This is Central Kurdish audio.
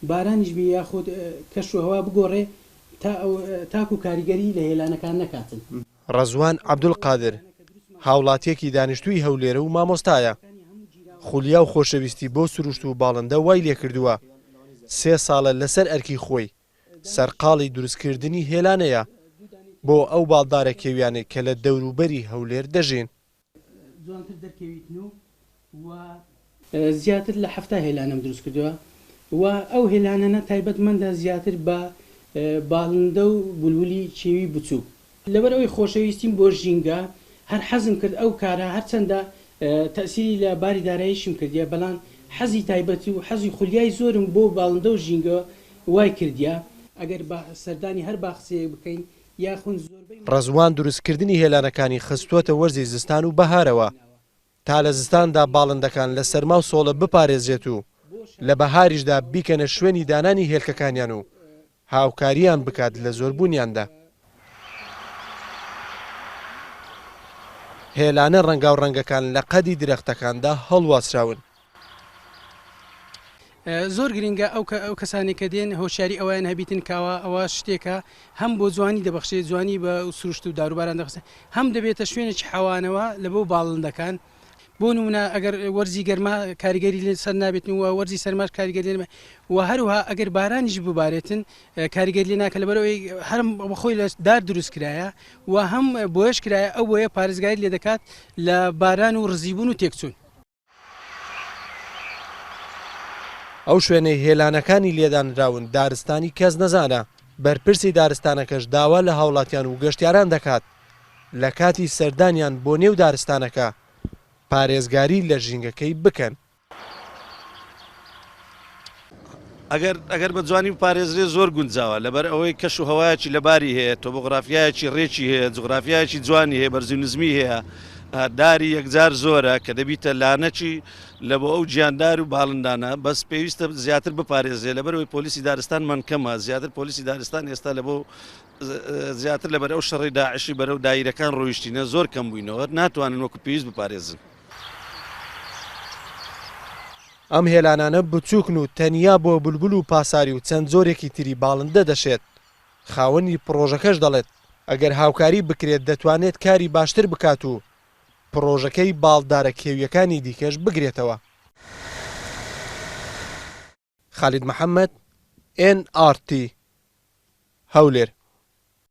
بارانیش بی یاخود کەش و هەوا بگۆڕێ تا ئەو تاکو کاریگەری لە هێلانەکان نەکاتن. ڕەزوان عەبدولقادر، هاوڵاتییەکی دانیشتووی هەولێرە و مامۆستایە، خولیا و خۆشەویستی بۆ سروشت و باڵندە وای لێکردووە سێ ساڵە لەسەر ئەرکی خۆی سەرقاڵی دروستکردنی هێلانەیە بۆ ئەو باڵدارە کێویانەی کە لە دەوروبەری هەولێر دەژین. جوانتر دەرکەویتن و و. زیاتر لە 70 هێلانەم دروست کردوە و ئەو هێلانەنە تایبەتمەندە زیاتر بە باڵندە و بولبولی کێوی بچوک. لەبەر ئەوەی خۆشەویستیم بۆ ژینگە هەر حەزم کرد ئەو کارە هەرچەندە تەئسیری لە باری داراییشم کردیە بەلان حەزی تایبەت و حەزی خولیای زۆرم بۆ باڵندە و ژینگە وای کردیە ئەگەر سەردانی هەر باخچەیەک بکەین یاخون زۆربەی. ڕەزوان دروستکردنی هێلانەکانی خستووەتە وەرزی زستان و بەهارەوە تا لە زستاندا باڵندەکان لە سەرما و سۆڵە بپارێزرێت و لە بەهاریشدا بیکەنە شوێنی دانانی هێلکەکانیان و هاوکارییان بکات لە زۆربوونیاندا. هێلانە ڕەنگاوڕەنگەکان لە قەدی درەختەکاندا هەڵواسراون. زۆر گرنگە ئەو ئەو کەسانەی کە دێن هۆشیاری ئەوەیان هەبیتن کەوا ئەوە شتێکە هەم بۆ جوانی دەبەخشێت جوانی بە سروشت و داروباران دەخشێت هەم دەبێتە شوێنێکی حەوانەوە لە بۆ باڵندەکان بۆ نمونە ئەگەر وەرزی گەرما کاریگەری لەسەر نابێتن و وەرزی سەرماش کاریگەری لێ و هەروها ئەگەر بارانیش ببارێتن کاریگەری لێ ناکە لەبەرئەوەی هەرم بەخۆی لە دار دروست کرایە و هەم بۆیەش کرایە ئەو بۆیە پارێزگاری لێ دەکات لە باران و ڕزیبوون و تێکچوون. ئەو شوێنەی هێلانەکانی لێدانراون دارستانی کەسنەزانە، بەرپرسی دارستانەکەش داوا لە هاوڵاتیان و گەشتیاران دەکات لە کاتی سەردانیان بۆ نێو دارستانەکە پارێزگاری لە ژینگەکەی بکەن. ئەگەر ئەگەر بە جوانی بپارێزرێ زۆر گونجاوە لەبەر ئەوەی کەش و هەوایەکی لەباری هەیە تۆبۆغرافیایەکی ڕێکی هەیە جوغرافیایەکی جوانی هەیە بەرزی و نزمی هەیە داری یەکجار زۆرە کە دەبیتە لانەکی لە بۆ ئەو گیاندار و باڵندانە بەس پێویستە زیاتر بپارێزرێ لەبەرەوەی پۆلیسی دارستانمان کەمە زیاتر پۆلیسی دارستان ئێستا لە بۆ زیاتر لەبەر ئەو شەڕی داعشی بەرەو دایرەکان ڕۆیشتینە زۆر کەم بووینەوە ناتوانن وەکو پێویست بپارێزن. ئەم هێلانانە بچووکن و تەنیا بۆ بولبول و پاساری و چەند جۆرێکی تری باڵندە دەشێت، خاوەنی پڕۆژەکەش دەڵێت، ئەگەر هاوکاری بکرێت دەتوانێت کاری باشتر بکات و پڕۆژەکەی باڵدارە کێوییەکانی دیکەش بگرێتەوە. خالید محەمەد، ئێن ئاڕ تی، هەولێر.